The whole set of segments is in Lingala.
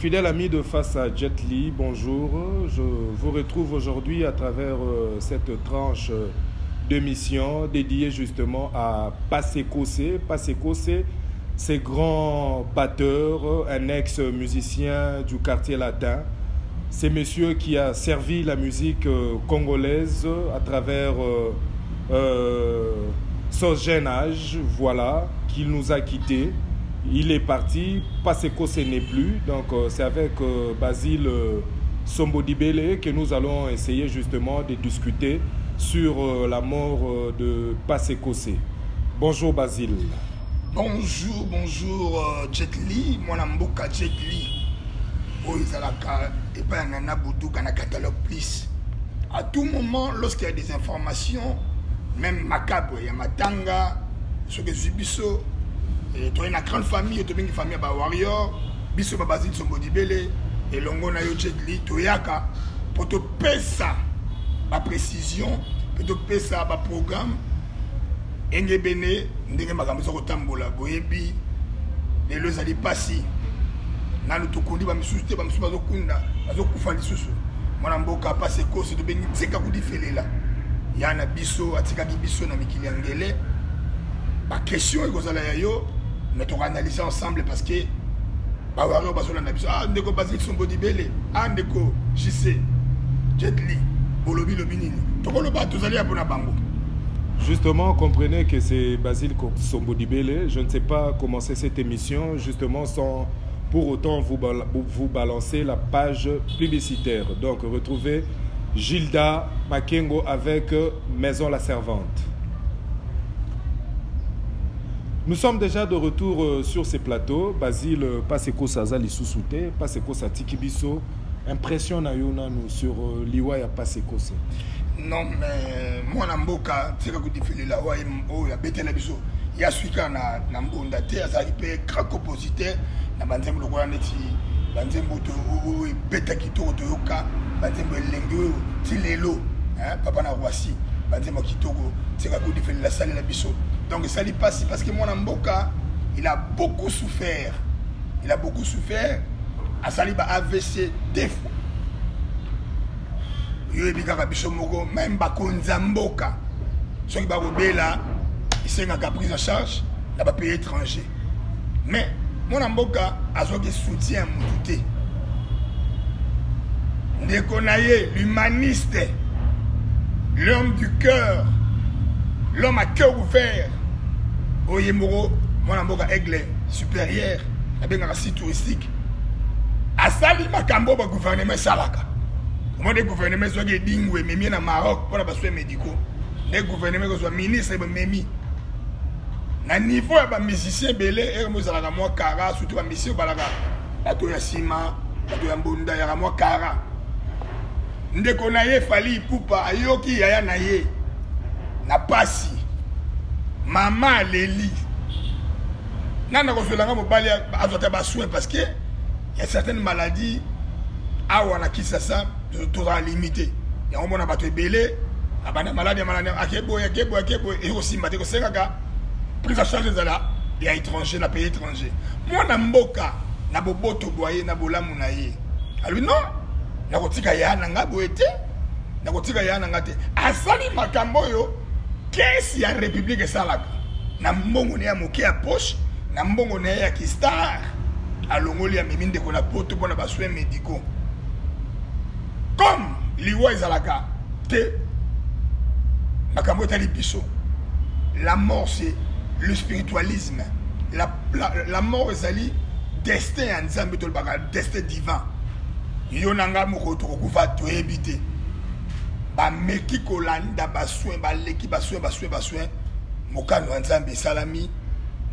Fidèle ami de Face à Jet Li, bonjour. Je vous retrouve aujourd'hui à travers euh, cette tranche euh, de mission dédiée justement à Passekosé. Passekosé, c'est grand batteur, un ex-musicien du quartier latin. C'est monsieur qui a servi la musique euh, congolaise à travers son jeune âge, voilà, qu'il nous a quittés. Il est parti, Paseko ce n'est plus. Donc euh, c'est avec euh, Basile euh, Sombodibele que nous allons essayer justement de discuter sur la mort de Paseko Bonjour Basile. Bonjour, bonjour Jet Li, mwana mboka Jet Li. Oyo ezalaka epai ya Nana Boduka na catalogue plus. À tout moment, lorsqu'il y a des informations, même macabre, ya matanga, soki ezwi biso, toye na grande famille, tobengi famille ya ba warrior, biso ba Basile Sombodibele, elongo na yo Jet Li, toyaka po topesa ba précision, pe topesa ba programme engebene ndenge makambo eza kotambola. Boyebi lelo ezali pasi, nanu tokundi bamisusu te, bamisusu bazokunda, bazokufa lisusu. Mwana mboka pasi ekosi, tobengi tika kudifelela ya na biso, atikaki biso na mikili ya ngele. Baquestion ekozala ya yo, mais tokoanalyse ensemble parce que bawario bazolanda biso. Ah, ndeko Basile Sombodibele, ah, ndeko JC Jet Li, bolobi lobi nini? Tokoloba, tozali ya mpona bango. Justement, comprenez que c'est Basile Sombodibele. Je ne sais pas commencer cette émission justement sans pour autant vous, vous balancer la page publicitaire. Donc, retrouvez Gilda Makengo avec Maison la Servante. Nous sommes déjà de retour euh, sur ces plateaux. Basile Paseko Saza lisusu te, Paseko atiki biso. Impression na yo nanu sur euh, liwa ya Paseko. Non, mais mwana mboka tika kodifelela oyo abetela biso ya swika na, na mbonda te. Azalaki mpe grand compositeur na banzembo lokola neti banzembo oyo ebeta kitoko, toyoka banzembo elengi oyo ti lelo, papa na Roissy, banzembo kitoko tika kodifelela asalela biso. Donc esali mpasi parce que mwana mboka, il a beaucoup souffert, il a beaucoup souffert. Asali ba AVC deux fois. Yoyebi kaka biso moko, même bakonzi ya mboka soki bakobela, esengaka prise en charge na bapays étranger. Mais mwana mboka azwaki soutien ya motu te. Ndeko na ye, l'humaniste, l'homme du cœur, l'homme à cœur ouvert, oyo ye moko mwana mboka Aigle supérieur abengaka site touristique, asali makambo oyo bagouvernement esalaka. Omoni, gouvernement ezwaki edingu, ememi na Maroc mpona basoins médicaux. Nde gouvernement ekozwa ministre, ememi na niveau ya bamusicien ebele. Ere mo ezalaka mwa kara, surtout bamusicien obalaka bato ya nsima, bato ya mbonda yaka mwa kara. Ndeko na ye Fally Ipupa ayoki yaya na ye na pasi, mama aleli, nani akozwelanga mobali azwa ta basoin? Parce que ya certaines maladies awa na Kinshasa tozala limité. Yango mona bato ebele abanda maladi ya maladi, akeboye, akeboye, akeboye, ekosimba te, kosengaka prise en charge ezala ya étranger, na pays étranger. Mwana mboka na boboto bwa ye, na bolamu na ye, alobi non, nakotika ya na nga boye te, nakotika ya na nga te. Asali makambo oyo caisse ya république esalaka na mbongo na ya moke ya poche, na mbongo na ye ya kistar, alongoli, amemi ndeko na poto mpona basoins médicaux. Comme liwa ezalaka te, makambo etali biso, la mort, c'est le spiritualisme. La mort ezali destin ya Nzambe, tolobaka destin divin. Yo na nga moko tokokufa, toyebi te. Bameki kolanda basoin, baleki basoin, basoin, basoin, mokano ya Nzambe esalami.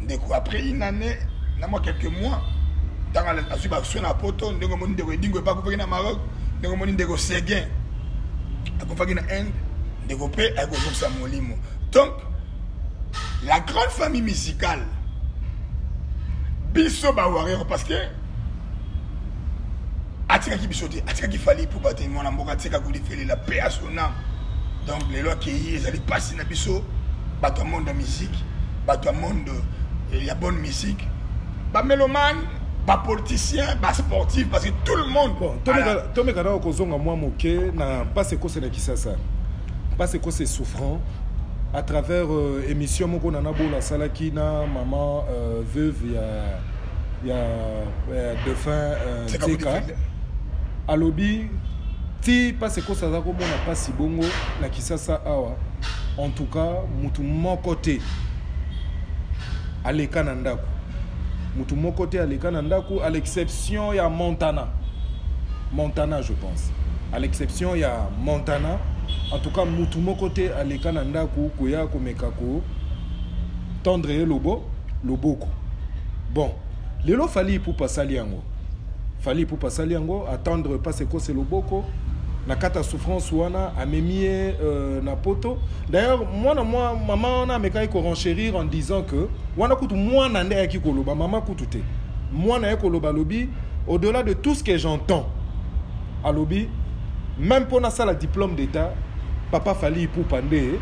Ndeko, après une année na mwa quelques mois, ntango azwi basoin na poto, ndenge omoni ndeko Edingo epa akufaki na Maroc, ndenge omoni ndeko Seguin akufaki na Inde, ndeko mpe akozongisa molimo. Donc la grande famille musicale, biso bawarrior, parce que atikaki biso te, atikaki Fally Ipupa te. Mwana mboka atika kolifelela, paix à son âme. Donc lelo akei, ezali mpasi na biso bato ya monde ya musique, bato ya monde ya bonne musique, bamélomane. Bapoliticien, basportif, parce que tout le monde. Bon, tomeka nao kozonga mwa moke na mpasi ekose na Kisasa, mpasi ekose souffrant à travers émission moko Nana Bola asalaki na mama veuve ya défunt Tseka. Alobi ti mpasi ekosa aza komona mpasi bongo na Kisasa awa. En tout cas, mutu moko te aleka na ndako, mutu moko te aleka na ndako, à l'exception ya Montana. Montana, je pense, à l'exception ya Montana. En tout cas, mutu moko te aleka na ndako koya komeka ko tendre ye loboko. Bon, lelo Fally Ipupa asali yango. Fally Ipupa asali yango, atendre mpasi ekose loboko na kati ya souffrance wana, amemi ye na Poto. D'ailleurs, mwana mwa mama wana amekaki korenchérir en disant que wana kutu mwana nde ayaki koloba, mama kutu te, mwana aye koloba, alobi: au-delà de tout ce que j'entends, alobi, même mpo nasala diplôme d'état, papa Fally Ipupa nde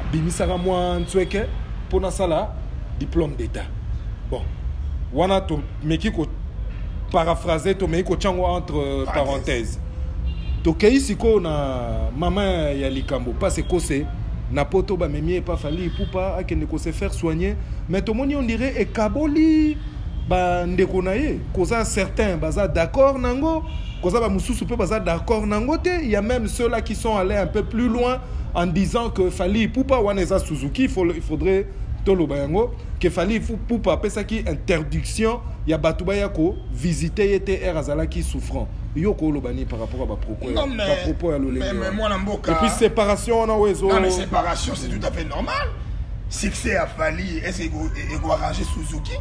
abimisaka mwa ntsweke mpo nasala diplôme d'état. Bon, wana tomeki koparaphraser, tomeki kotia yango entre parenthèse. Tokei sikoyo na mama ya likambo, mpasi ekose na Poto, bamemi ye epa Fally Ipupa, akende kose faire soigner. Mais tomoni, on dirait ekaboli bandeko na ye. Koza certain baza d'accord nango, koza bamosusu mpe baza d'accord nango te. Il y a même ceux-là qui sont allés un peu plus loin en disant que Fally Ipupa wana eza Suzuki, il faudrait toloba yango ke Fally Ipupa apesaki interdiction ya bato baya kovisite ye te ere azalaki souffrant. Yo koloba nini par rapport à bapropos Non, mais, bapropos ya lolenge mais mwana mboka. Et puis séparation wana oyo ezo Non, mais séparation, c'est tout à fait normal. Succès ya Fally, est-ce que arranger Suzuki?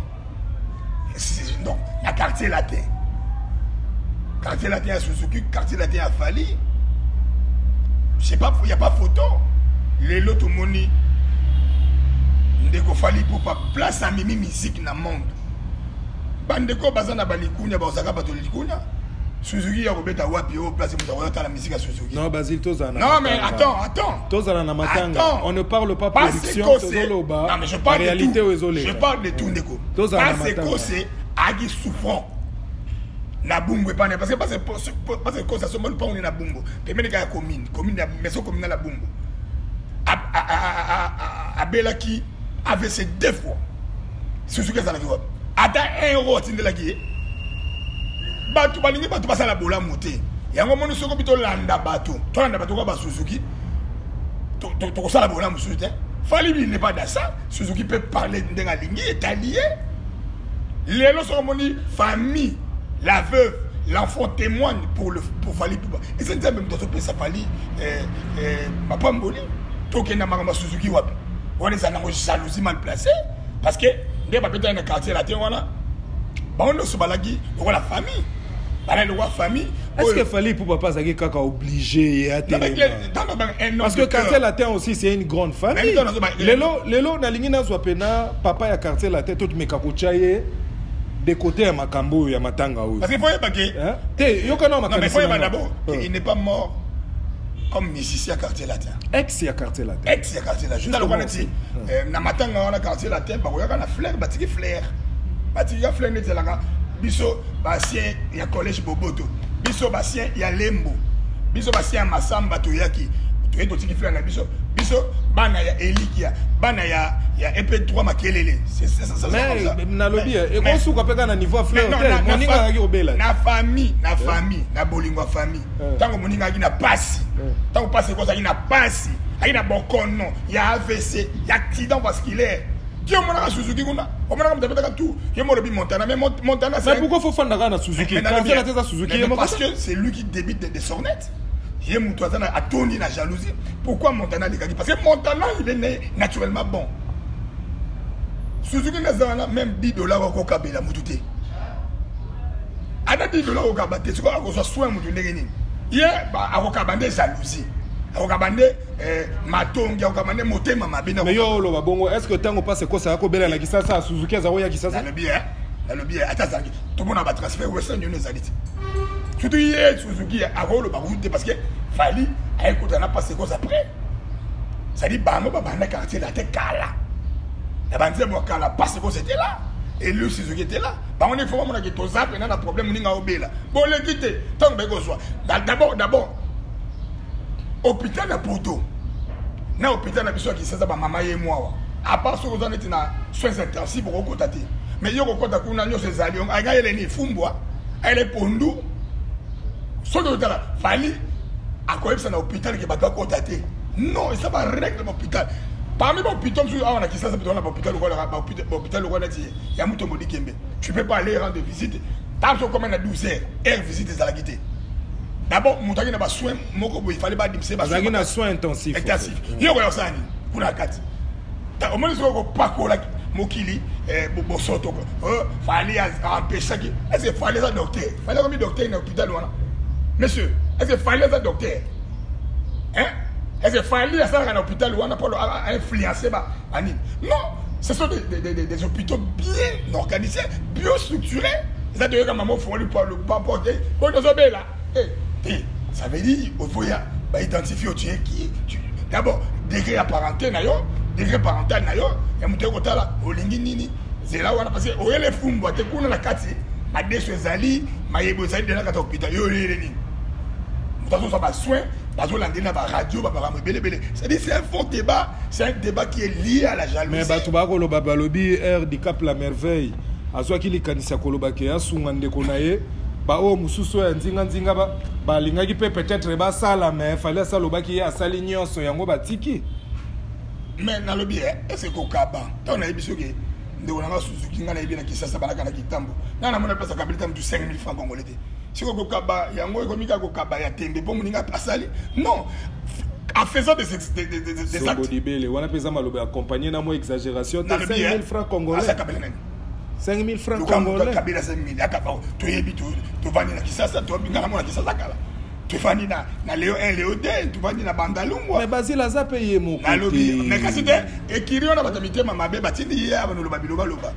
Donc na Quartier Latin, Quartier Latin ya Suzuki, Quartier Latin ya Fally, je sais pas, il y a pas photo. Lelo tomoni ndeko Fally Ipupa, place amemi musique na monde. Bandeko baza na balikunya, bazalaka bato likunya. Suzuki ya kobeta wapi oyo place moto akoyotala musique ya Suzuki? Non, Basile, tozala na Non, mais attends, attends. Tozala na matanga. Attends. On ne parle pas production, tozoloba Non, mais je parle réalité de tout. oyo ezoleka. Je parle de tout, ndeko. Tozala na Parce matanga. que aki souffrant na Bumbu epana, parce que parce que asomba lupango na Bumbu, pembeni kaka ya commune ya maison communale ya Bumbu. Abelaki AVC deux fois. Suzuki azalaki wapi? Ata 1 euro atindelaki ye? Bato balingi bato basala bolamu te. Yango moni, soki mpi tolanda bato, tolanda bato kwa basuzuki, tokosala bolamu susu te. Fally, il n'est pas dans ça. Suzuki peut parler ndenge alingi, etali ye. Lelo soki omoni famille, la veuve, l'enfant témoigne pour Fally Ipupa, eza Nzambe moto azopesa Fally mapamboli. Tokenda makambo ya Suzuki wapi? Wana eza nango jalousie mal placée, parce que nde babetaki na Quartier Latin wana, bango nyonso balaki lokola famille, balaki lokola famille. Est-ce que Fally Ipupa papa azalaki kaka obligé ye atelema? Parce que Quartier Latin aussi, c'est une grande famille. Lelo, lelo nalingi nazwa pena papa ya Quartier Latin, totumeka kotia ye de côté ya makambo oyo ya matanga oyo. Parce qu'il faut yeba ke te, yokana. Non, mais faut yeba d'abord il n'est pas mort comme musicien Quartier Latin. Ex ya Quartier Latin. Ex ya Quartier Latin. Tala wana ti na matanga wana, Quartier Latin bakoyaka na fleur, batiki fleur, batiki ya fleur neti ezalaka. Biso baancien ya collège Boboto, biso baancien ya Lembo, biso baancien ya Masamba, toyaki, toye, totiki fleur na biso. Biso bana ya Elikia, bana ya EP3 Makelele. Mais nalobi, ekosuka mpe kaka na niveau ya fleur te. Moninga azalaki kobela. Na famille, na famille, na bolingo ya famille, ntango moninga azalaki na pasi, ntango pasi ekozalaki na pasi, azalaki na bokono ya AVC, ya accident vasculaire, ti omonaka Suzuki kuna, omonaka moto abetaka tout ye mo olobi Montana. Mais Montana, mais pourquoi faut fanda kaka na Suzuki? Quartier Latin eza Suzuki ye moko? Parce que c'est lui qui débite des sornettes. Ye moto aza na atondi na jalousie. Pourquoi Montana alekaki? Parce que Montana, il est né naturellement bon. Suzuki naza wana, même 10 $ okokabela motu te. Ata 10 $ okokaba te. Sikoyo akozwa soin motu ndenge nini? Ye akokaba nde jalousie, akokaba nde matongi, akokaba nde motema mabe. Mais yo oloba bongo, est ce que ntango mpasi ekosaka kobela na Kisasa, Suzuki aza koya Kisasa? Nalobi, ata azalaki, tomona batransfert Western Union ezali te. Surtout ye Suzuki akoloba kutu te, parce que Fally ayekota na pasi ekoza après. C'est-à-dire bango babanda Quartier Latin kala, na banzembo ya kala, pasi ekoza était là et lui Suzuki était là. Bango nde faut bamona ke toza mpena na problème, moninga obela, boleki te. Ntango bayi kozwa d'abord hôpital ya Poto na hôpital na biso ya Kinshasa, bamama ye mwawa, à part soki oza neti na soins intensifs, okokota te. Mais yo kokota kuna, nyonso ezali. Anga yeleni fumbwa, ayele pondu. Soki otala, Fally akoyebisa na hôpital ke bato bakota te? Non, eza barègle bahôpital. Parmi bahôpitaux mosusu awa na Kinshasa, na bahôpital lokola bahôpital lokola neti ya Mutombo Dikembe, tu peux pas aller rendre visite. Ntango soki okoma na 12 heures, heure visite ezalaki te. D'abord moto aki na basoin moko boye, fallait badimise. Azalaki na soin intensif. Intensif. Yo koya kosala nini kuna na kati? Omoni soki kopakola mokili bosoto, Fally empêchaki. Est ce que Fally aza docteur? Fally akomi docteur na hôpital wana? Monsieur, est ce que Fally aza docteur, hein? Est ce que Fally asalaka na hôpital wana mpo influencer banini? Non, ce sont des hôpitaux bien organisés, bien structurés. Eza toyoka mama ofongoli porte, boyo tozobela te. Ça veut dire ofoya baidentifie otu ye qui d'abord degré ya parenté na yo, degré parental na yo ya moto oyo kotala olingi nini. Zela wana, parce que oyele efumbwa te kuna na kati. Madeso ezali, mayebo ezali de na kati ya hôpital. Yo oyele nini? Moto azozwa basoin, bazolandeli na baradio, bamakambo ebelebele. C'est-à-dire, c'est un faux débat, c'est un débat qui est lié à la jalousie. Mais bato bakoloba, balobi air Dicap la Merveille azwaki likanisi ya koloba ke asunga ndeko na ye. Baoyo mosusu oyo ya nzinganzinga balingaki mpe peut-être basala, mais Fally asalobaki ye asali nyonso yango, batiki. Mais nalobi, ese kokaba, ntango nayebi soki ndeko nanga Suzuki, ngai nayebi na Kisasa balaka na kitambo, ngai namona place akabeli ta mutu 5000 francs congolais te. Sikoyo kokaba yango ekomi kaka kokaba ya tembe mpo moninga asali? Non, en faisant des actes. Dibele wana mpe eza maloba ya accompagné na mwa exagération te. 5000 francs congolais, 5000 francs congolais. Kabila 5000 akaba, toyebi, tovandi na Kisasa, nga namona Kisasa kala, tofandi na Leo 1, Leo 2, tovandi na Bandalungwa. Mais Basile aza mpe ye moko. Nalobi, mais kasi te, ekiri wana bato mitema mabe batindi ye awa noloba bilobaloba.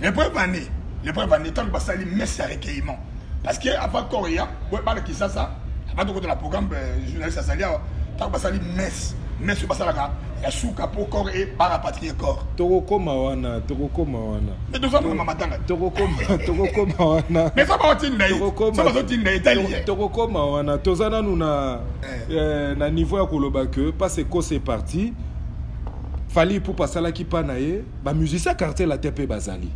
Le preuve année, le preuve année, ntango basali messe ya recueillement, parce que avant corps ya bana Kisasa, avant tokota na programme, journaliste azali awa, ntango basali messe, messe oyo basalaka ya suka mpo corps e barapatrie corps. Tokokoma wana, tokokoma wana. Mais tozamaka matanga. Tokokoma wana. Mais so baotinda ye, so bazotinda etali ye. Tokokoma wana. Toza nanu na niveau ya koloba ke parce que c'est parti. Fally Ipupa asalaki mpa na ye, bamusicien Quartier Latin mpe bazali,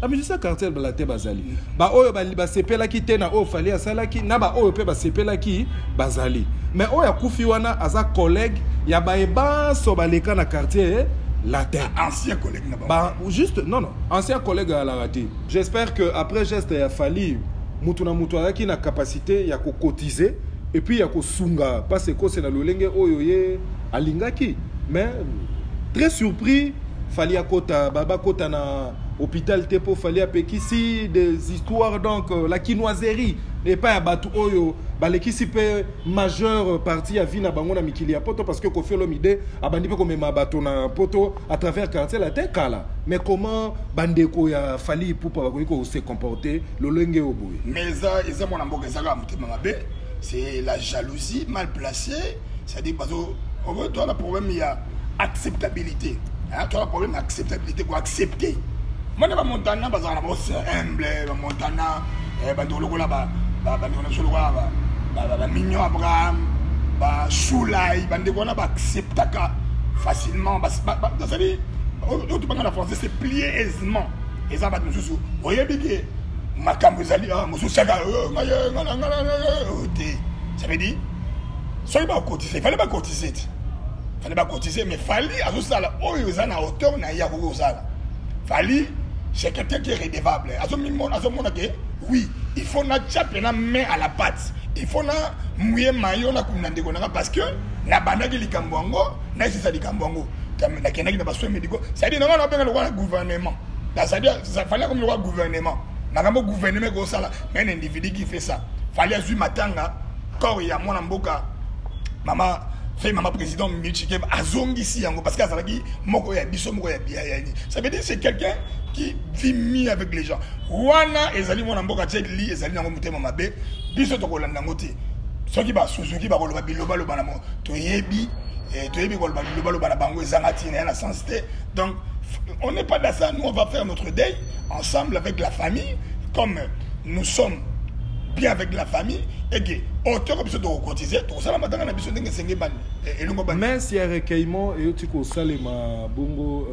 bamusicien Quartier Latin bazali, baoyo basepelaki te na oyo Fally asalaki, na baoyo mpe basepelaki bazali. Mais oyo akufi wana aza collègue ya bayebanso baleka na Quartier Latin. Ancien collègue na bango. Ba, juste, non, ancien collègue alaka te. J'espère que après geste ya Fally, mutu na mutu azalaki na capacité ya kocotiser et puis ya kosunga parce que na lolenge oyo ye alingaki. Mais très surpris, Fally akota, bakota na hôpital te mpo Fally apekisi des histoires. Donc la kinoiserie epai ya bato oyo balekisi mpe majeure partie ya vie na bango na mikili ya Poto, parce que Koffi Olomide abandi mpe komema bato na Poto à travers Quartier Latin kala. Mais comment bandeko ya Fally Ipupa bakoki kose comporter lolenge oyo boye? Mais eza mwana mboka, eza kaka motema mabe, c'est la jalousie mal placée. C'est-à-dire bazo toa na problème ya acceptabilité, toa na problème ya acceptabilité, koaccepter. Mona bamontana bazalaka na bose humble, bamontana, bandeko lokola bandeko na biso lokola bamignon Abraham, bashulai, bandeko wana baacceptaka facilement. C'est-à-dire, oyo tobanga na français, c'est plier aisément. Eza bato mosusu oyebi ke makambo ezali mosusu saka te. Ça veut dire soki bakotise, fallait bakotise te, fallait bakotise. Mais Fally azosala oyo eza na hauteur na ye akoki kosala. Fally, c'est quelqu'un qui est redevable. Azomona ke oui, il faut natia mpena main à la pâte, il faut na mouye mayo nakunda ndeko nanga, parce que nabandaki likambo yango, naesisa likambo yango, nakendaki na basoins médicaux. C'est-à-dire nanga nabenga lokola gouvernement, c'est-à-dire Fally akomi lokola gouvernement, makambo gouvernement ekosala. Mais un individu qui fait ça, Fally azwi matanga, corps ya mwana mboka mama fait mama président Michikev, azongisi yango parce que azalaki moko ya biso, moko ya yani. Ça veut dire, c'est quelqu'un qui vit mieux avec les gens. Wana ezali mwana mboka Jet Li, ezali nango motema mabe. Biso tokolanda yango te. Soki basuzuki bakoloba bilobaloba na mo, toyebi, toyebi koloba bilobaloba na bango ezanga ntina ya na sens te. Donc on n'est pas dans ça. Nous, on va faire notre deuil ensemble avec la famille. Comme nous sommes bien avec la famille et que auteur biso tokocotiser, tokosala matanga na biso ndenge esenge bani elongo bani. Messe ya recueillement euti kosalema bongo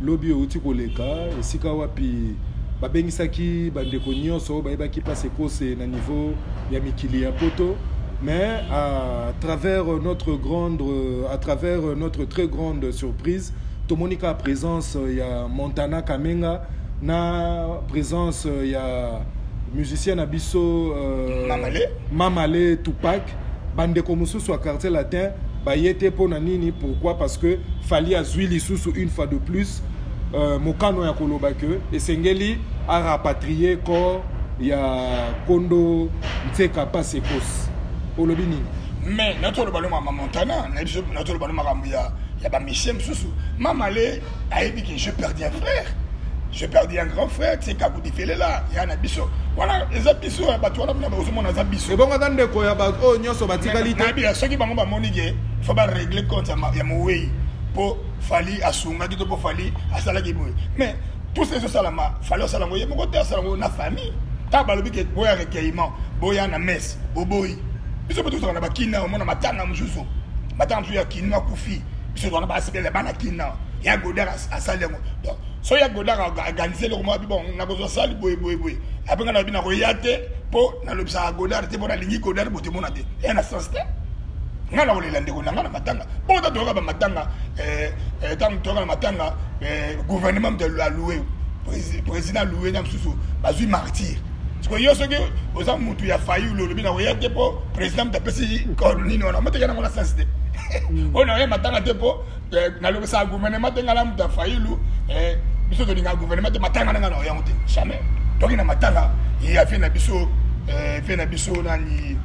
lobi euti koleka, esika wapi babengisaki bandeko nyonso oyo bayebaki mpasi ekose na niveau ya mikili ya poto. Mais à travers notre très grande surprise, tomoni kaka présence ya Montana Kamenga na présence ya musicien na biso Mamale. Mamale Tupac. Bandeko mosusu ya Quartier Latin baye te. Mpo na nini? Pourquoi? Parce que Fally azwi lisusu une fois de plus mokano ya koloba ke esengeli arapatrier corps ya kondo Ntseka Pasekos. Olobi nini? Mais natoloba no mama Montana na biso, natoloba no makambo ya bamusicien mosusu. Mamale ayebi ke je perdi un frère, je perdi un grand frère, Tseka Kudifelela ya na biso wana. Eza biso ya bato wana mpona ozomona eza biso. Ebongo aza ndeko ya bato oyo nyonso batikali te? Nayebi soki bango bamoni ke faut barégler compte ya mowei mpo Fally asungaki to mpo Fally asalaki boye. Mais tout ce ezosalama, Fally asala yango ye moko te, asala yango na famille. Ntango balobi ke boya recueillement, boya na messe, boboyi. Biso mpe tozalaka na bakina, omona matanga mosusu, matanga mosusu ya kino akufi, biso tozalaka basepela bana kina ya Godard asali yango. Donc so ya Godard aorganiser eloko moko, bon, nakozwa sali boye boye boye, apenga na bino, nakoya te mpo nalobisaka Godard te, mpo nalingi Godard bote mona te, eya na sens te. Nga na kolela ndeko na nga na matanga mpo ta toyoka bamatanga, ntango toyoka na matanga, gouvernement moto aloue, président aloue na mosusu bazwi martyr. Sikoyo yo soki oza mutu ya Fayulu, olobi na koya te mpo président moto apesi code nini wana, moteka nango na sens te. Oyo nakoya matanga te mpo nalobisaka gouvernement te. Ngai na moto ya Fayulu, biso tolingaka gouvernement te. Matanga na ngai na oyango te, jamais. Toki na matanga ya vie na biso, vie na biso nani,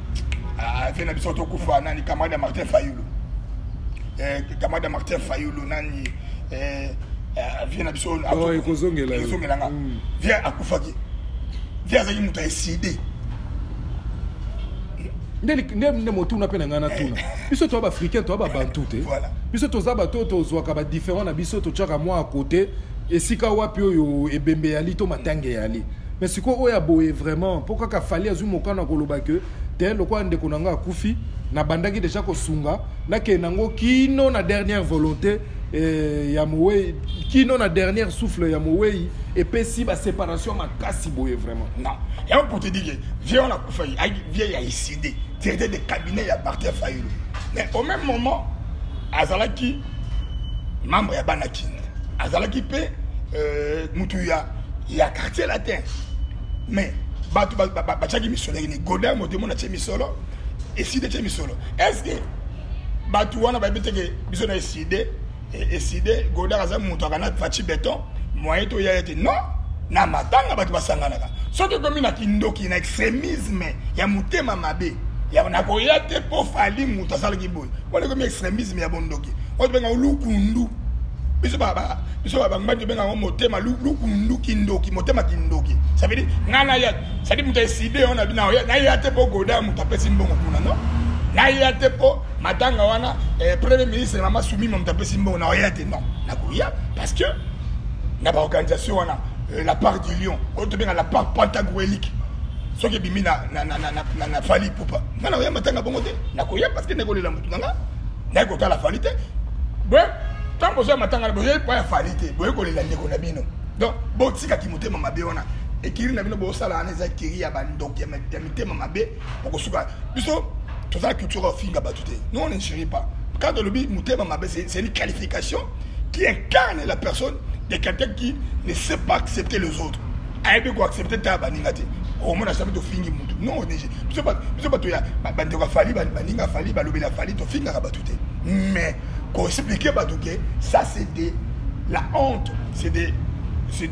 vie na biso tokufa nani, camarade ya Martin Fayulu, camarade ya Martin Fayulu nani, vie na biso. Ekozongela. Ekozongelanga. Vie akufaki, vie azalaki moto ya Ecidé. Nde motuna mpe na ngai natuna: biso toza baafricain, toza babantu te? Biso toza bato oyo tozwaka badifférend na biso, totiaka mwa ya kote esika wapi oyo ebembe yali to matanga eyali. Mais sikoyo oyo ya boye vraiment, mpo kaka Fally azwi mokano ya koloba ke te, lokola ndeko na ngai akufi, nabandaki déjà kosunga, nakende yango kino na dernière volonté ya mowei, kino na dernière souffle ya mowei, epesi baséparation makasi boye vraiment? Non, yango pour te dire que vie wana akufaki, vie ya Ecidé, directeur de cabinet ya Martin Fayulu, mais au même moment azalaki membre ya bana Kini, azalaki mpe mutu ya Quartier Latin. Mais bato batiaki misolo ni Godard Motemona atie misolo, Ecidé tie misolo. Est ce que bato wana bayebi te ke biso na Ecidé, Ecidé, Godard aza moto akana Fatshi Béton, moyen toya ye te? Non, na matanga bato basanganaka. Soki ekomi na kindoki, na extrémisme ya motema mabe ya nakoya te mpo Fally moto asalaki boye, wana ekomi extrémisme ya bondoki oyo tobenga lukundu. Biso bangbandi tobenga yango motema lukundu, kindoki, motema kindoki. Ça veut dire ngai naya, c'est-à-dire moto Ecidé wana bino naya te mpo Godard moto apesi mbongo kuna. Non, naya te mpo matanga wana premier ministre mama Sumima moto apesi mbongo, naoya te. Non, nakoya parce que na baorganisation wana, la part du lion oyo tobenga la part pantagruélique, soki ebimi na Fally Ipupa, nga nakoya matanga bongo te. Nakoya parce que nakolela motu na nga, naye kotala Fally te. Boye ntango bozoya matanga na boye po ya Fally te, boye kolela ndeko na bino. Donc botikaki motema mabe wana, ekiri na bino bosala wana eza ekiri ya bandoki ya mitema mabe. Bokosuka. Biso tozala culture ofinga bato te. Nous, on ne chérit pas. Quand olobi motema mabe, c'est une qualification qui incarne la personne de quelqu'un qui ne sait pas accepter les autres, ayebi koaccepter ta baninga te. Omona jamais tofingi mutu. Non, biso bato ya bandeko ya Fally, baninga Fally, balobeli ya Fally, tofingaka bato te. Mais koexpliquer bato ke ça, c'est de la honte, c'est du c'est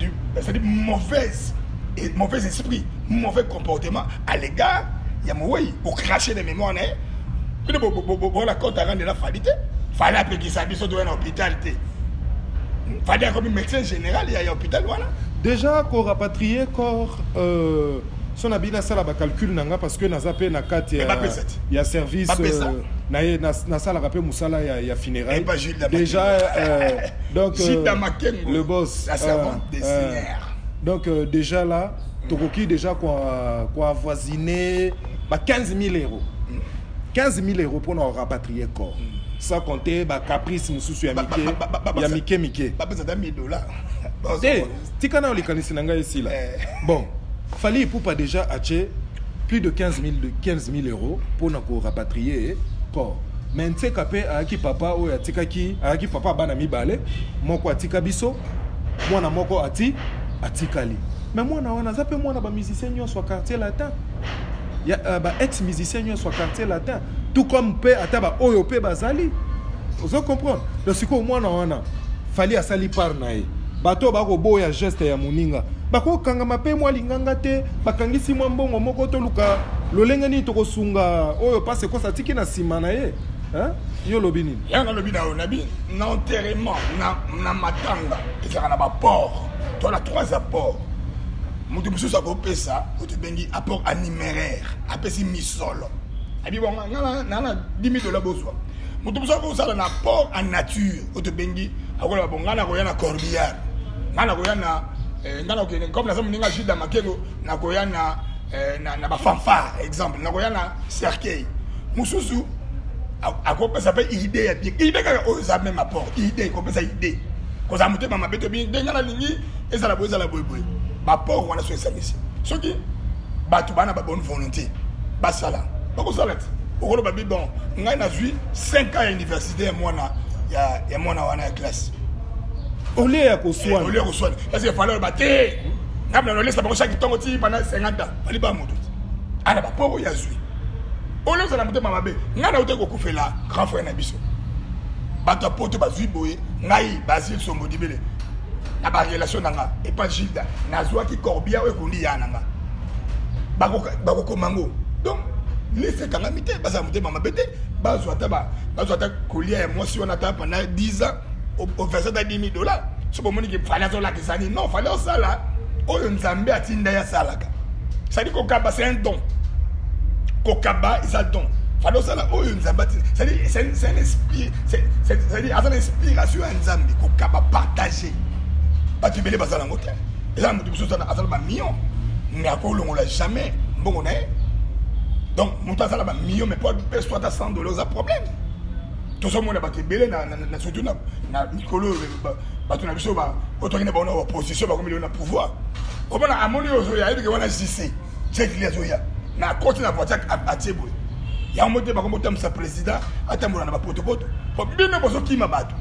du mauvaise et mauvais esprit, mauvais comportement à l'égard ya mowei, ocracher de mémoire na ye. Bino bona compte à rendre na Fally te. Fally apekisa biso toya na hôpital te. Fally akomi médecin général ya hôpital wana. Déjà korapatrier corps, so na bino asala bacalcul na nga, parce que naza mpe na kati ya service na ye, nasalaka mpe mosala ya funéraille déjà, donc le boss, la servante des seigneurs. Donc déjà là Tokoki déjà koavoisiner ba 15 000 euros, 15 000 euros mpona korapatrier corps, sans compter bacaprice mosusu ya mike ya mike mike. Bapesa ata 1000 dollars. Te, tika na likanisi na ngai esila. Bon, Fally Ipupa déjà atie plus de 15 000, de 15 000 euros mpona korapatrier corps. Mais Ntseka mpe ayaki papa oyo atikaki, ayaki papa bana mibale. Moko atika biso, mwana moko atikali. Mais mwana wana aza mpe mwana bamusicien nyonso ya Quartier Latin, ya ba ex musicien nyonso ya Quartier Latin, tout comme mpe ata baoyo mpe bazali. Ozo comprendre? Donc sikoyo mwana wana, Fally asali part na ye. Bato oyo bakoboya geste ya moninga bakokangama mpe mwa linganga te. Bakangisi mwa mbongo moko, toluka lolenge nini tokosunga oyo mpasi ekosa atiki na nsima na ye. Hein? Yo olobi nini? Yango nalobi na yo, nabi na enterrement, na matanga ezalaka na baapport to na trois apport. Moto mosusu akopesa oyo tobengi apport en numéraire, apesi misolo, abi bon, nga na 10 000 dollars, bozwa. Moto mosusu akosala na apport en nature, oyo tobengi akoloba bon, nga nakoya na corbillard, nga nakoya na nga nakokende comme naza moninga Juda Makengo, nakoya na bafanfare, exemple, nakoya na cercueil. Mosusu akopesa mpe idée ya bien, idée kaka oyo eza même apport, idée, kopesa idée, kozala motema mabe to bien, ndenge nalingi ezala boye, ezala boye boye. Baapport wana so esangisi, soki bato bana ba bonne volonté basala, bakosala ti okoloba bi bon, ngai nazwi 5 ans ya université ya mwana, ya mwana wana ya classe. Au lieu ya koswana. Au lieu ya koswana, parce que Fally oloba te, ngai na nolesa bango chaque ntongo ti pendant 50 ans. Fally ba moto ana baapport oyo azwi, au lieu ozala motema mabe. Ngai nauti kokufela grand frère na biso, bato ya poto bazwi boye. Ngai Basile Sombo Dibele, na barelation na nga epa Gilda, nazwaki corbillard oyo ekundi ya na nga, bakokoma yango. Donc liste ekangami te, bazala motema mabe te. Bazwa ata kolia ya mwasi wana ata pendant 10 ans, overse ata 10 000 dollars. So bomoni ke Fally azolakisa nini? Non, Fally osala oyo Nzambe atinda ye asalaka. C'est-à-dire kokaba, c'est un don. Kokaba eza don. Fally osala oyo Nzambe atinda, c'est-à-dire c'est un esprit, c'est-à-dire aza na inspiration ya Nzambe. Kokaba, partager, bato ebele bazala yango te. Eza na moto mosusu aza na bamillion, mais akolongola jamais mbongo na ye. Donc moto aza na bamillion, mais po apeso ata 100 dollars, eza problème. Tozomona bato ebele, surtout na mikolo oyo, bato na biso oyo toki na bango na opposition, bakomi lelo na pouvoir. Omona amoni oyo ozoya, ayebike wana JC Jet Li azoya na akoti na voiture, atie boye. Yango te bakomi otambwisa président, atambola na bapotopoto. Po bino bozokima bato,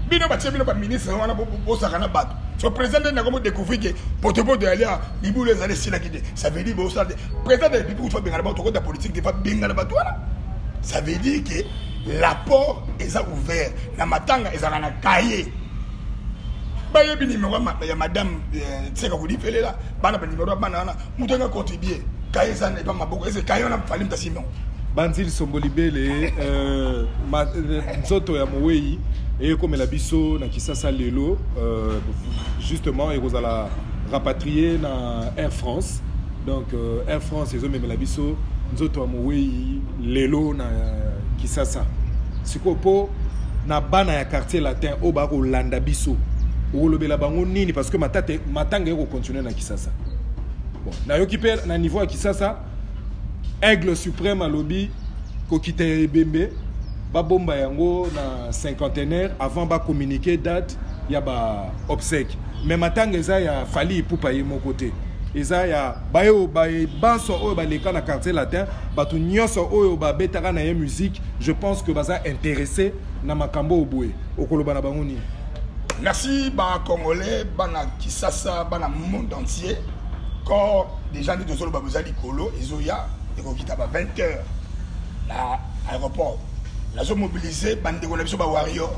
bino batie bino baministre wana, bosaka na bato. So président nde nakomi découvrir ke potopoto yali libulu ezali esilaki te. Ça veut dire bosala te. Président de la République fa bengana bato, tokota politique te, fa bengana bato wana. Ça veut dire que l'apport eza ouvert na matanga, ezalaka na cahier. Bayebi numéro ya madame Tseka kodifelela bana, banimero ya bana wana. Moto anga contribue, cahier eza epa maboko eze cahier wana, Fally mutu asimbi yango. Banzili Sombo Libele, nzoto ya mowei ekomela biso na Kisasa lelo. Justement ekozala rapatrié na Air France. Donc Air France ezomemela biso nzoto ya mowei lelo na Kisasa. Sikoyo mpo na bana ya Quartier Latin oyo bakolanda biso, okolobela bango nini? Parce que matate, matanga ekocontinue na Kisasa. Bon, nayoki mpe na niveau ya Kisasa, Aigle Suprême alobi kokita ya ebembe, babomba yango na cinquantenaire avant bacommuniquer date ya baobsèque. Mais matanga eza ya Fally Ipupa ye moko te, eza ya bayo banso oyo baleka na Quartier Latin, bato nyonso oyo babetaka na ye musique. Je pense que baza intéressé na makambo oyo boye. Okoloba na bango nini? Merci. Bacongolais, bana Kisasa, bana monde entier, corps déjà nde tozoloba boza likolo, ezoya, ekokita ba 20 heures na aéroport. Nazomobilize bandeko na biso bawarrior.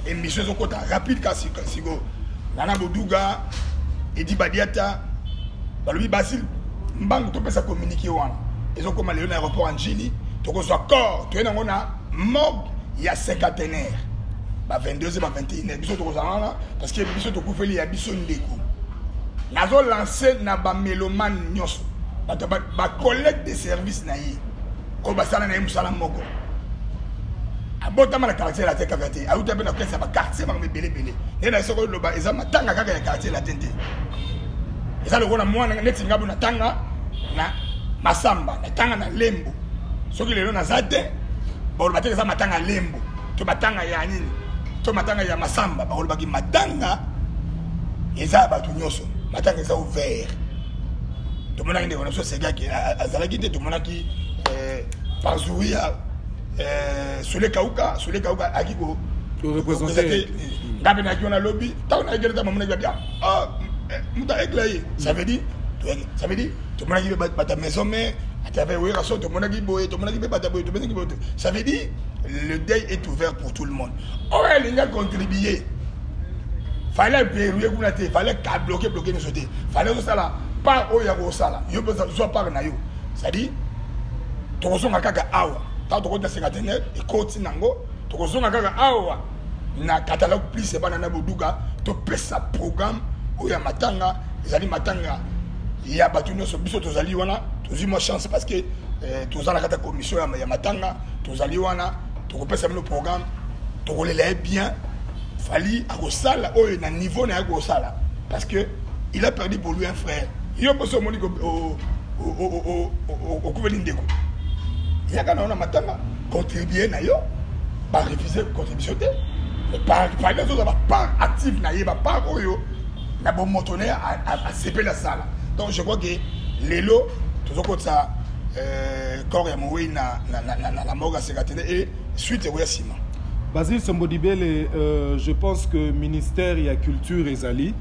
Émission ezokota rapide kasi sikoyo Nana Boduga, Edi Badiata balobi Basile mbangu, topesa communiqué wana. Ezokoma lelo na aéroport ya Njili. Tokozwa corps, toye nango na morgue ya cinquantenaire ba 22, ba 21. Biso tokozala wana parce que biso tokufeli ya biso ndeko. Nazolance na bamélomane nyonso, bato bacollègue de service na ye oyo basala na ye mosala moko. Abotama na Quartier Latin kaka te, auta mpe na kesi ya baquartier, makambo ebelebele. Nde na soko oloba eza matanga kaka ya Quartier Latin te. Eza lokola mwana neti nga bo natanga na Masamba, natanga na Lembo. Soki lelo naza te, bakoloba te eza matanga Lembo to matanga ya nini to matanga ya Masamba, bakolobaki matanga eza ya bato nyonso, matanga eza ouvert. Tomonaki ndeko na biso Segaki azalaki te, tomonaki Parzuria Sole Kauka, Sole Kauka aki ko représenter nga mpe nayaki wana lobi ntango nayaki ntango mamonaki babia moto aekla ye, ça veut dire tomonaki mpe bato ya maison mère à travers Werason, tomonaki boye, tomonaki mpe bato ya boye, tomonaki boye. Ça veut dire le deuil est ouvert pour tout le monde. Oyo alingi acontribuer, fallait verrouiller kuna te, fallait ka bloquer bloquer nyonso te, fallait ozosala part oyo ya kosala yo mpe zwa part na yo. C'est-à-dire tokozonga kaka awa ntango tokoti na cinquantenaire, ekoti nango, tokozonga kaka awa na Catalogue Plus ebana na Boduka, topesa programme oyo ya matanga. Ezali matanga ya bato nyonso. Biso tozali wana, tozwi mwa chance parce que toza na kati ya commission ya matanga. Tozali wana, tokopesa bino programme, tokolela ye bien. Fally akosala oyo na niveau na ye kosala parce que il a perdu pour lui un frère. Yo mposo omoni okufeli ndeko, yaka na yo na matanga, contribue na yo. Barefuse contribution te. Fally azozwa bapart active na ye, bapart oyo na bomoto na ye asepeli asala. Donc je crois que lelo tozokotisa corps ya mowei na morgue ya cinquantenaire et suite ekoya nsima. Basile Sombodibele, je pense que ministère ya culture ezali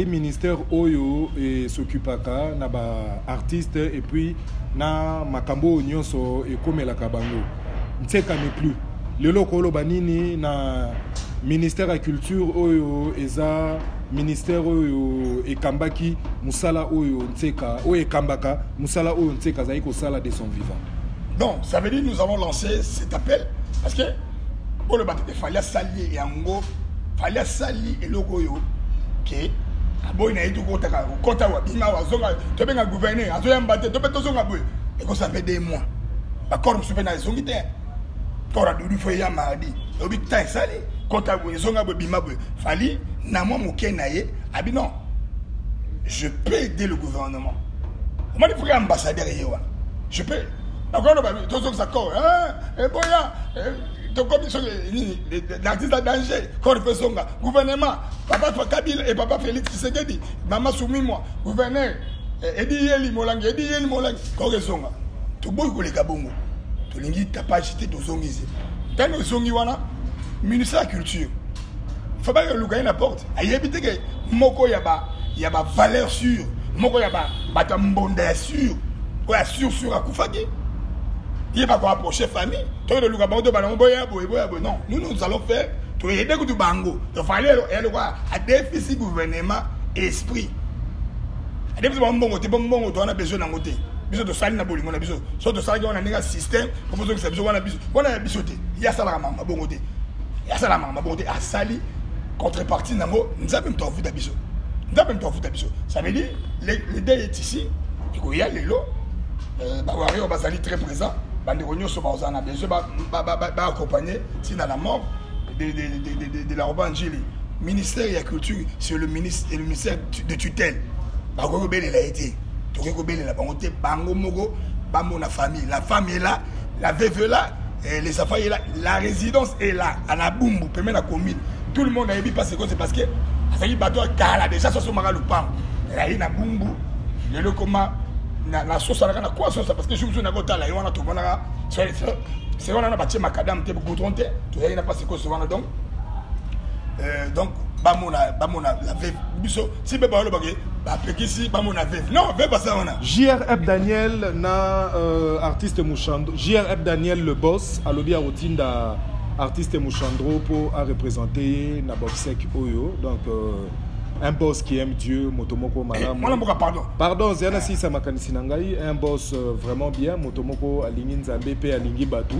ministère oyo es'occupaka na baartiste et puis na makambo oyo nyonso ekomelaka bango. Ntseka n'est plus. Lelo koloba nini na ministère ya culture oyo eza ministère oyo ekambaki mosala oyo Ntseka, oyo ekambaka mosala oyo Ntseka azali kosala de son vivant? Donc ça veut dire nous avons lancé cet appel parce que oyo bato te, Fally asali yango, Fally asali eloko oyo ke aboyi na ye tokotaka kokota wa bima wazonga, tobenga gouverneur azoyamba te, to mpe tozonga boye, ekosala mpe 2 mois. Bacorps mosusu mpe na ezongi te. Corps ya Dudu fo eya mardi, oyebi temps esali kota boye, ezonga boye, bima boye. Fally na mwa moke na ye abi non, je peux aider le gouvernement. Omoni vrai ambassadeur ye wana, je peux nakoloba tozongisa corps eboya, tokomi soki nini, l'artiste a danger, corps mpe zonga. Gouvernement, papa Kabila et papa Félix Tshisekedi, mama Sumimwa, gouverneur Edi Yeli Molangi, Edi Yeli Molangi, corps ezonga. Toboyi koleka bongo, tolingi tapage te, tozongisi. Ntango ezongi wana, ministère ya culture fo bakoluka ye na porte, ayebi te ke moko ya bavaleur sûre, moko ya bato ya mbonda ya sûre, oyo ya sûr sûr akufaki, ye bakoapproche famille, toyei koluka bango, to banango boya boye, boya boye. Non, nous, nous allons faire, toyede kutu bango. Tofali eloko adefisi gouvernement esprit, adefisi bango mbongo te, bo mbongo to wana besoin nango te. Biso tosali na bolingo na biso. So tosalaki wana ndenge ya système po bozongisa biso wana, biso wana ya biso te. Ye asalaka makambo bongo te, ye asalaka makambo bongo te. Asali contrepartie nango, Nzambe moto afuta biso, Nzambe moto afuta biso. Ça veut dire le deuil est ici, ekoya lelo. Bawarrior bazali très présent, bandeko nyonso bazala na besoin baaccompagner ntina la mort de l'aéroport Njili. Ministère ya culture, c'est le ministre, le ministère de tutelle. Bakoki kobelela ye te, tokoki kobelela bango te, bango moko bamona famille. La femme est là, la veuve est là, et les enfants est là, la résidence est là à Bumbu, pembeni la commune. Tout le monde ayebi. Parce que c'est parce que azalaki bato ya kala déjà, sosomaka lupango ezali na Bumbu. Lelo koma nasosalaka na kwa sosa parce que jour mosusu nakotala ye wana, tomonaka se wana na batie macadam te, goudron te, tozali na mpasi koso wana. Donc bamona la veuve, biso si mpe balobake bapekisi bamona veuve, non, veuve aza wana. JRF Daniel na artiste Mushandro, JRF Daniel le boss alobi akotinda artiste Mushandro mpo areprésente ye na obsèques oyo. Donc un boss qui aime Dieu, moto moko malamu. Mwana mboka, pardon. Pardon, zela nasilisa makanisi na ngai. Un boss vraiment bien, moto moko alingi Nzambe mpe alingi bato.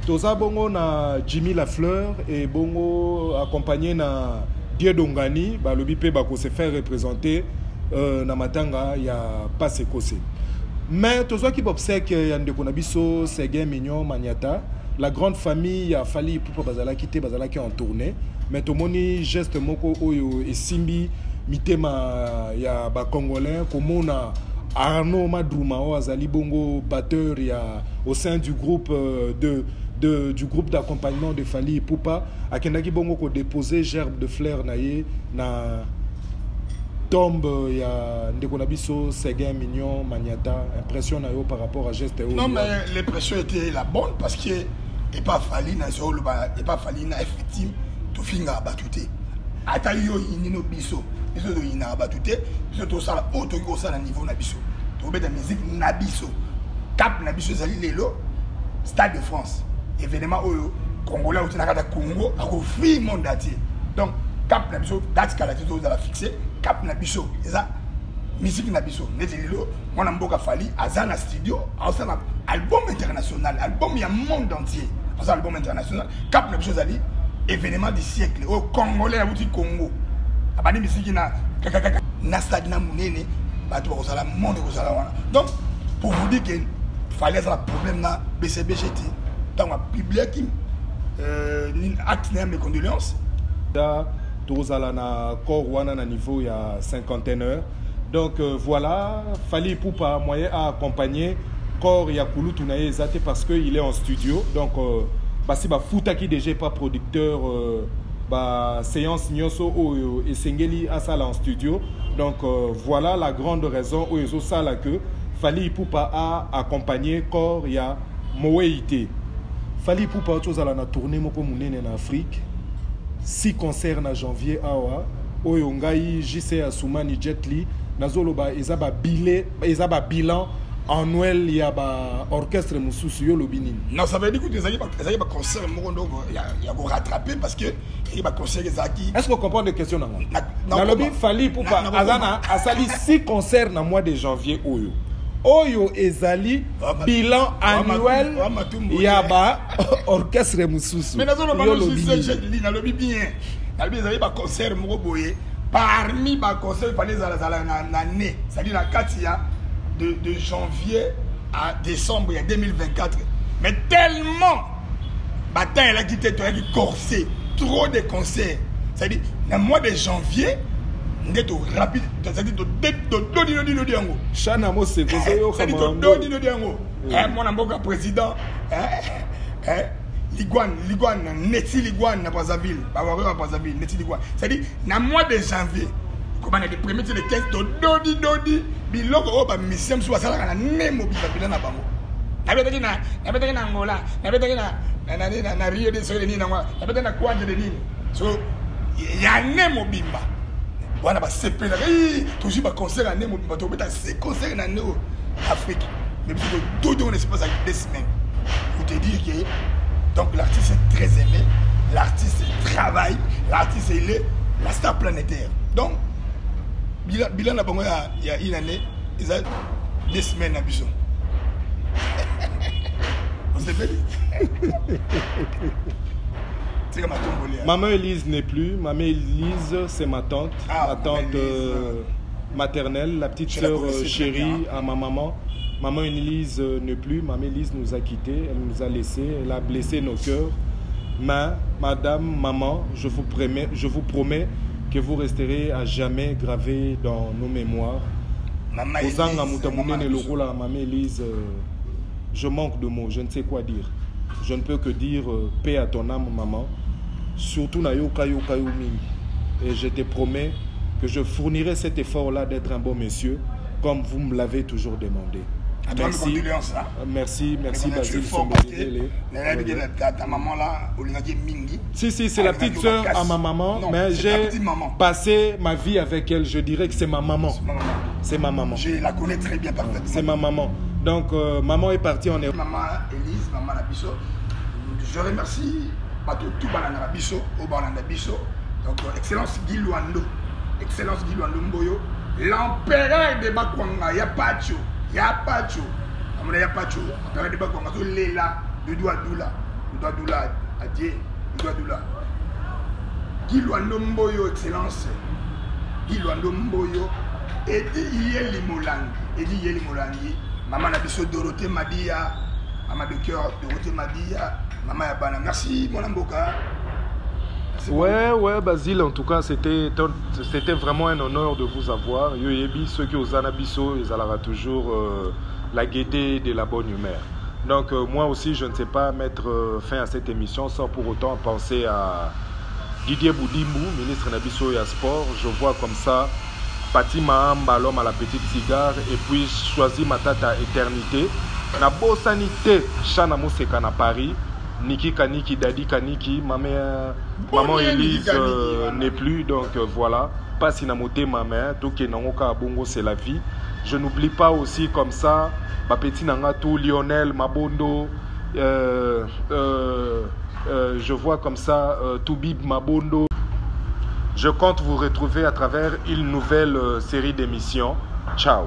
Toza bongo na Jimmy Lafleur et bongo accompagné na Dieu Dongani, balobi mpe bakose faire représenter na matanga ya Passe Ekose. Mais tozwaki obsèques ya ndeko na biso Seguin Mignon Maniata, la grande famille ya Fally Ipupa bazalaki te, bazalaki en tournée. Mais tomoni geste moko oyo esimbi. Mitema ya ba congolais komona Arnaud Madruma oyo azali bongo batteur ya au sein du groupe euh, de de, du groupe d'accompagnement de Fally Ipupa akendaki bongo ko déposer gerbe de fleurs na ye na tombe ya ndeko na biso Seguin Mignon Maniata. Impression na yo par rapport à geste oyo? Non, mais l'impression était la bonne parce que epa Fally na zoloba, epa Fally na effective tofinga bato te. Ata yo oyini no biso, biso toyinaka bato te. Biso tosala oyo tokoki kosala na niveau na biso, tokobeta musique na biso. Cap na biso ezali lelo Stade de France, événement oyo congolais auti na kati ya Congo akofri monde entier. Donc cap na biso date kala te, tozala fixe. Cap na biso eza musique na biso. Neti lelo mwana mboka Fally aza na studio, aosala album international, album ya monde entier, aza album international. Cap na biso ezali événement du siècle oyo congolais awuti Congo abandi misiki na kakakaka na stade na monene, bato bakozala, monde ekozala wana. Donc pour vous dire que Fally azala problème na BCBG te ntango apubliaki acte na ya mes condoléances. Tozala na corps wana na niveau ya cinquantenaire. Donc voilà, Fally Ipupa moyen à accompagner corps ya kulutu na ye eza te parce que il est en studio. Donc basi bafutaki déjà pas producteur ba séance nyonso oyo esengeli asala en studio. Donc voilà la grande raison oyo ezosala que Fally Ipupa a accompagné corps ya mowei te. Fally Ipupa tozala na tournée moko monene na Afrique, 6 concerts na janvier awa. Oyo ngai JC Assoumani Jet Li nazoloba eza ba billet, eza ba bilan annuel ya ba orchestre mosusu. Yo lobi nini? Non, ça veut dire que ezalaki ba concert moko donc ya ko rattraper parce que ezalaki ba concert ezalaki. Est-ce que vous comprenez question nango? Nalobi Fally Ipupa aza na asali 6 concerts na mois de janvier oyo. Oyo ezali bilan annuel ya ba orchestre mosusu. Mais nazoloba Yo lobi JC nini? Jet Li, nalobi bien. Nalobi ezali ba concert moko boye. Parmi ba concert fallait ezala na année, c'est-à-dire na kati ya de janvier à décembre ya 2024. Mais tellement bataille elaki te, toyaki corsé, trop de concerts. C'est-à-dire na mois de janvier nde to rapide, c'est-à-dire to to dodi dodi dodi yango. Chana Moseko, C'est-à-dire to dodi dodi yango. Mwana mboka président, Liguane, Liguane, Neti Liguane na Brazzaville. Ba wa ba Brazzaville, Neti Liguane. C'est-à-dire na mois de janvier, comment on a le premier le 15 to dodi dodi biloko oyo ba musicien mosusu basalaka na ne mobimba bilan na bango. Nabetaki na, nabetaki na Angola, nabetaki na, na, na, na, na Rio de Janeiro nini nango, nabetaki na Kwanje de nini. So ya ne mobimba. Wana ba sepelaka, ii, tozwi ba concert ya ne mobimba, tobeta six concert na ne oyo Afrique. Mais biso to dodi on espace ya 2 semaines. Pour te dire que donc l'artiste est très aimé, l'artiste travaille, l'artiste il est la star planétaire. Donc bilan na bango ya une année, ils ont 2 semaines à biso. On s'est fait. C'est comme un tombolé, hein. Maman Elise n'est plus. Maman Elise, c'est ma tante. Ah, ma tante, Maman Elise. maternelle, la petite Je la sœur, connaissais très chérie bien. à ma maman. Maman Elise n'est plus. Maman Elise nous a quittés. Elle nous a laissés. Elle a blessé nos cœurs. Mais, madame, maman, je vous promets que vous resterez à jamais gravé dans nos mémoires. Maman Ozanga Elise, Mouta maman Mounene Elise. Lokola, Maman Elise, je manque de mots, je ne sais quoi dire. Je ne peux que dire paix à ton âme, maman. Surtout na yoka yoka yo mingi. Et je te promets que je fournirai cet effort-là d'être un bon monsieur, comme vous me l'avez toujours demandé. À toi, Merci. mes condoléances, hein. Merci, merci, Mais on a Basile tué fort parce que Sombodele. la vie de ta maman là, Olingaki Mingi. Si, si, c'est la Ah, petite Olingaki sœur Makasi. à ma maman, Non, mais c'est ta j'ai petite maman. passé ma vie avec elle. Je dirais que c'est ma maman. C'est ma maman. C'est ma maman. Je la connais très bien, parfaitement. C'est ma maman. Donc, maman est partie en Europe. Maman Elise, maman Nabiso. Je remercie bato tout balanda na biso, oyo balanda biso. Donc, Excellence Guy Luando. Excellence Guy Luando Mboyo. L'empereur de Bakwanga, ya Pacho. Ya Pacho. Amona ya Pacho. Empereur de Bakwanga, zo lela, Doudou Adoula. Doudou Adoula, adieu. Doudou Adoula. Guy Luando Mboyo, Excellence. Guy Luando Mboyo. Edi Yeli Molangi. Edi Yeli Molangi. Maman na biso Dorothée Madia. Maman de cœur, Dorothée Madia. Maman ya bana. Merci, mon amboka. Merci. Merci. Ouais, Basile, en tout cas, c'était vraiment un honneur de vous avoir. Yo yebi, ceux qui oza biso, ils aura toujours la gaieté de la bonne humeur. Donc, moi aussi, je ne sais pas mettre fin à cette émission sans pour autant penser à Didier Boudimou, ministre na biso ya sport. Je vois comme ça Pati Mahamba, l'homme à la petite cigare, et puis Choisi Matata Éternité. Na bosani te, Chana Moseka na Paris. Niki Kaniki, Dadi Kaniki, maman Elise n'est plus, donc voilà. Pas si na motema, mais toke nango ka bongo, c'est la vie. Je n'oublie pas aussi comme ça, ba petit nanga tout, Lionel Mabondo, je vois comme ça Toubib Mabondo. Je compte vous retrouver à travers une nouvelle série d'émissions. Ciao.